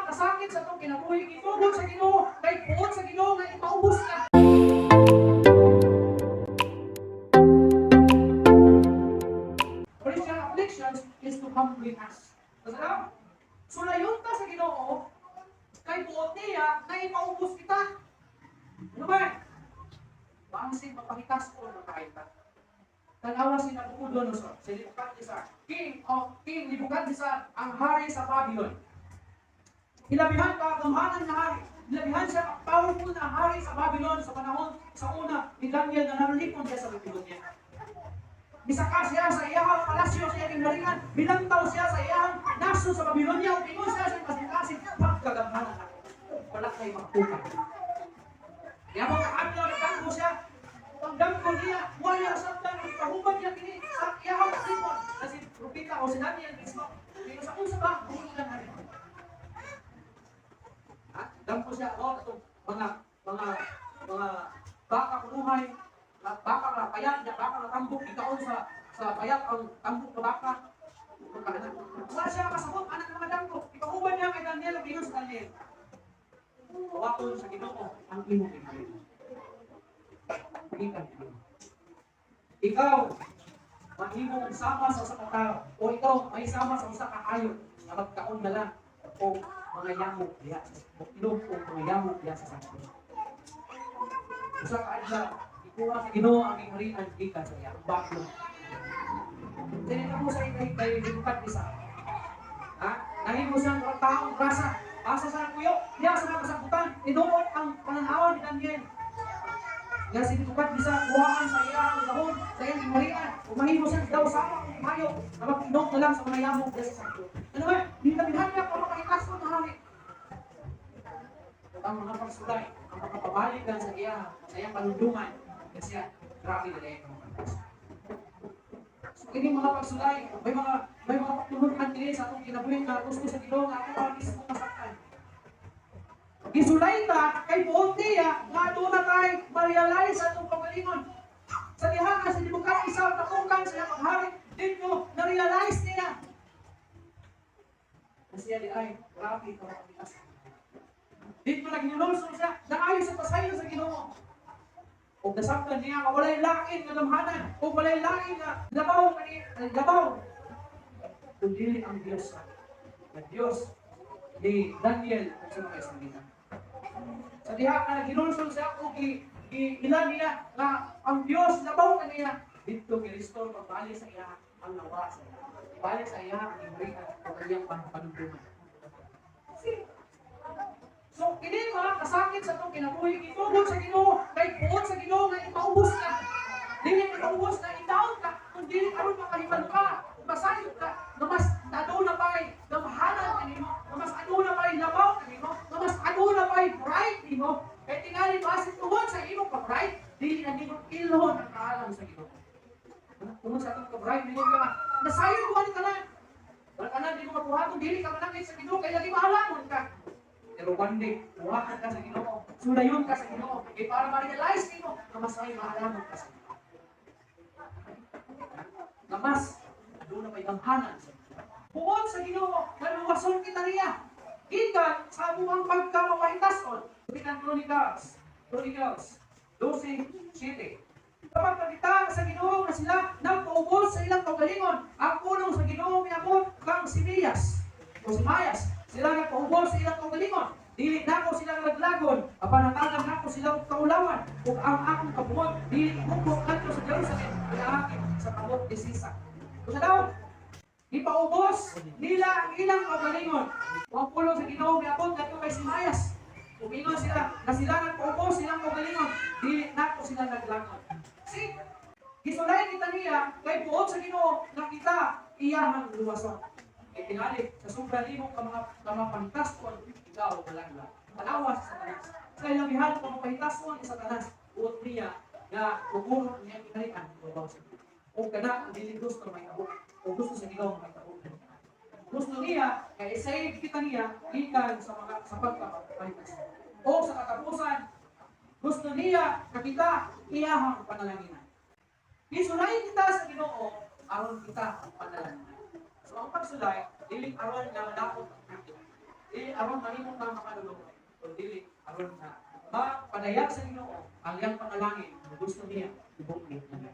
kasakit sa atong kinabuhi gitugot sa Ginoo kay buot sa Ginoo nga ipaubos ka. Christian afflictions is to humble us. Basta sulayon ta sa Ginoo kay buot niya nga ipaubos kita. Ano ba? Basin mapahitas o makain ta. Tanawa si Nabucodonosor, si Nebuchadnezzar, King Nebuchadnezzar, ang hari sa Babylon. Hilabihan ka gamhanan nga hari. Hilabihan siya ka powerful na hari sa Babylon sa panahon sa una ni Daniel na nalipon siya sa Babylonia. Misaka siya sa iyahang palasyo sa iyang gingharian, bilantaw siya sa iyahang nasod sa Babylonia, ug ingon siya sa kasing-kasing, "Pagkagamhanan ako, wala kay makapukaw." Kaya mo kaadlaw nagdamgo siya, ang damgo niya, wala sabtan, ipahubad niya kini sa iyahang kalipon na si propeta o si Daniel mismo. Pero sa unsa ba, buhi lang hari. Ha? Damgo siya, oh, atong mga baka kunuhay, baka nga payat, niya, baka nga tambok, ikaon sa payat ang tambok na baka. Wala siya kasabot, anak ng mga damgo. Ipahubad niya kay Daniel, ang ingon sa Daniel, "Kawaton sa Ginoo ang imong gingharian. Gikan Ginoo. Ikaw, mahimong sama sa usa ka tao o ikaw may sama sa usa ka hayop nga magkaon na lang o mga yamok diha o inom o mga yamok diha sa sakto. Usa ka adlaw, ikuha sa Ginoo ang gingharian gikan sa iya, ang Babylon." Tinita mo sa kay Nebuchadnezzar. Ha? Nahimo siyang taong grasa. Asa sa kuyo, diha sa mga kasabutan, tinuod ang pananaw ni Daniel. Nga si Nebuchadnezzar kuhaan sa iyang gahom, sa iyang gingharian, ug mahimo siyang daw sama og hayop na mag-inom na lang sa mga yamok diha sa sakto. Ano ba? Dinabihan niya para makahitason na hari. Ug ang mga pagsulay, ang mga pabalik lang sa iyang panundungan, kasi siya, grabe na dahil mga pagsulay. So, kini mga pagsulay, may mga pagtulunan kini sa atong kinabuhi nga gusto sa Ginoo nga ato ang mismo masaktan. Gisulay ta kay buot niya nga aduna tay ma-realize sa atong kaugalingon. Sa diha nga si Nebuchadnezzar nakukan sa iyang paghari, dito na-realize niya na siya di ay grabe ka makapitas. Dito naghinulsol siya, naayo sa pasaylo sa Ginoo. Ug nasabtan niya nga walay lain nga gamhanan, ug walay lain nga labaw kani labaw kun dili ang Dios, ang Dios ni Daniel ug sa mga Israelita. Sa diha nga naghinulsol siya ug ilan niya nga ang Dios labaw kaniya, didto gi-restore pagbalik sa iya ang nawa sa iya. Ibalik sa iya ang gingharian ug ang iyang panunduman. See? So, kini mga kasakit sa atong kinabuhi, gitugot sa Ginoo kay buot sa Ginoo nga ipaubos ka. Dili ipaubos na i-down ka, kun dili aron makahibalo ka, masayod ka, nga mas aduna pa'y gamhanan kanimo, nga mas aduna pa'y labaw kanimo, nga mas aduna pa'y bright nimo. Kay tingali basin tungod sa imong ka-bright, dili na nimo ilhon ang kaalam sa Ginoo. Tungod sa atong ka-bright, dili ka nga, nasayod ko ani tanan. Wala ka na, di mo mabuhaton, dili ka manangit sa Ginoo, kay lagi maalamon ka. Pero one day, kuhaan ka sa Ginoo, sulayon ka sa Ginoo, kay para ma-realize nimo na mas may maalamon ka sa Ginoo. Na mas aduna may gamhanan sa Ginoo. Buot sa Ginoo, nga luwason kita niya. Gikan sa among pagkamapahitason. Second Chronicles 12:7. Kapag nakita sa Ginoo nga sila nagpaubos sa ilang kaugalingon, ang pulong sa Ginoo miabot kang Simiyas o Simayas. Sila nagpaubos sa ilang kaugalingon. Dili nako sila laglagon, apan hatagan nako sila og kaulawan, ug ang akong kabuot dili ibubo ngadto sa Jerusalem pinaagi sa kamot ni Sisak. Kung sa daw, ipaubos nila ang ilang kaugalingon. Ug ang pulong sa Ginoo miabot ngadto kay Simayas. Ug ingon sila na sila nagpaubos silang kaugalingon, dili nako sila laglagon. See, gisulay kita niya kay buot sa Ginoo nga kita iyahang luwason. Kay tingali sa sobra nimo ka mga kamapahitason, ikaw malaglag. Tanawa sa Satanas. Sa ilabihan ka mapahitason ni Satanas, buot niya nga kukuha niya gingharian babaw sa Ginoo. O kana ang dili gusto may tabo. O gusto sa Ginoo may tabo. Gusto niya kay i-save kita niya gikan sa mga sa pagkapahitas. O sa katapusan, gusto niya nga kita iyahang panalanginan. Gisulay kita sa Ginoo aron kita ang panalanginan. So ang pagsulay dili aron nga madaot ang kita. Dili aron mahimo ka makalulong, kun dili aron na mapadayag sa Ginoo ang iyang panalangin, gusto niya ibuhi na.